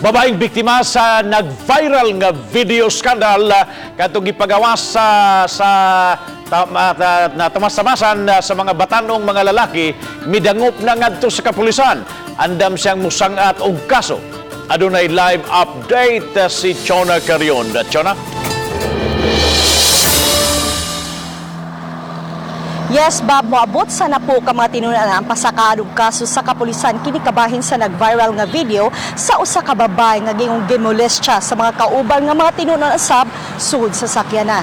Babaeng biktima sa nag-viral nga video scandal katong gipagawas sa na tamas-tamasan sa mga batanong mga lalaki, midangop na ngadto sa kapulisan. Andam siyang musangat og kaso. Adunay live update si Chona Carion. Chona? Yes, Bob, moabot sa napo ka mga tinunan ang pasakahan og kaso sa kapulisan kini kabahin sa nag-viral nga video sa usa ka babae nga gingong gimolestya sa mga kauban nga mga tinunan usab sugod sa sakyanan.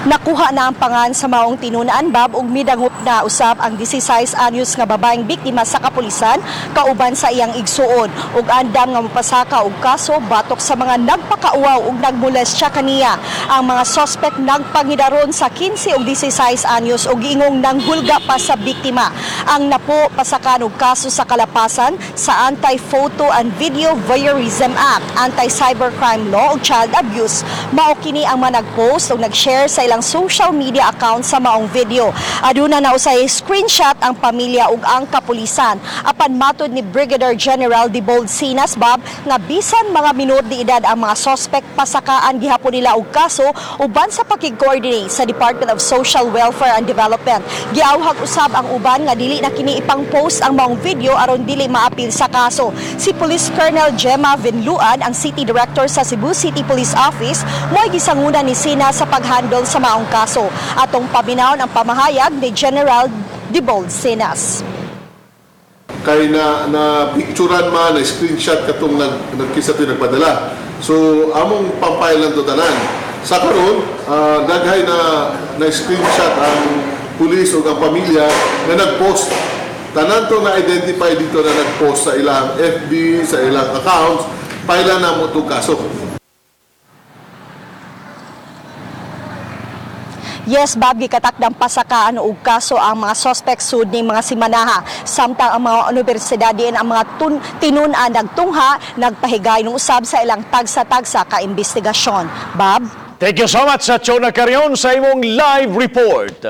Nakuha na ang pangan sa maong tinunaan, Bob, ug midangop na usab ang 16 anyos nga babaeng biktima sa kapulisan kauban sa iyang igsuon ug andam nga mapasaka og kaso batok sa mga nagpakauwaw ug nagmolestya kaniya. Ang mga sospek nagpangidaron sa 15 ug 16 anyos ug giingong nanghulga pa sa biktima. Ang napo pasakan og kaso sa kalapasan sa Anti-Photo and Video Voyeurism Act, Anti-Cybercrime Law ug Child Abuse. Mao kini ang mga nag-post o nag-share sa ilang social media account sa maong video. Aduna na usay screenshot ang pamilya ug ang kapulisan. Apan matod ni Brigadier General Debold Sinas, Bob, nga bisan mga minor de edad ang mga sospek, pasakaan gihapon nila og kaso uban sa pakig-coordinate sa Department of Social Welfare and Development. Giawhag usab ang uban nga dili na kini ipang-post ang maong video aron dili maapil sa kaso. Si Police Colonel Gemma Vinluan, ang City Director sa Cebu City Police Office, mo'y gisanguna ni Sina sa paghandle sa maong kaso. Atong paminawon ang pamahayag ni General Debold Sinas. Kay na picturean man, na screenshot katong nagkisa to nagpadala. So among pampailan to tanan. Sa karon, daghay na screenshot ang pulis o ang pamilya na nag-post. Tanan to na identify dito na nag-post sa ilang FB, sa ilang accounts, paila na mo to kaso. Yes, Bob, gikatakdang pasakaan og kaso ang mga suspect sud ning mga simanaha. Samtang ang mga unibersidad diin ang mga tinun-an nagtungha, nagpahigayon usab sa ilang tagsa-tagsa ka investigasyon. Bob? Thank you so much sa Chona Carion sa imong live report.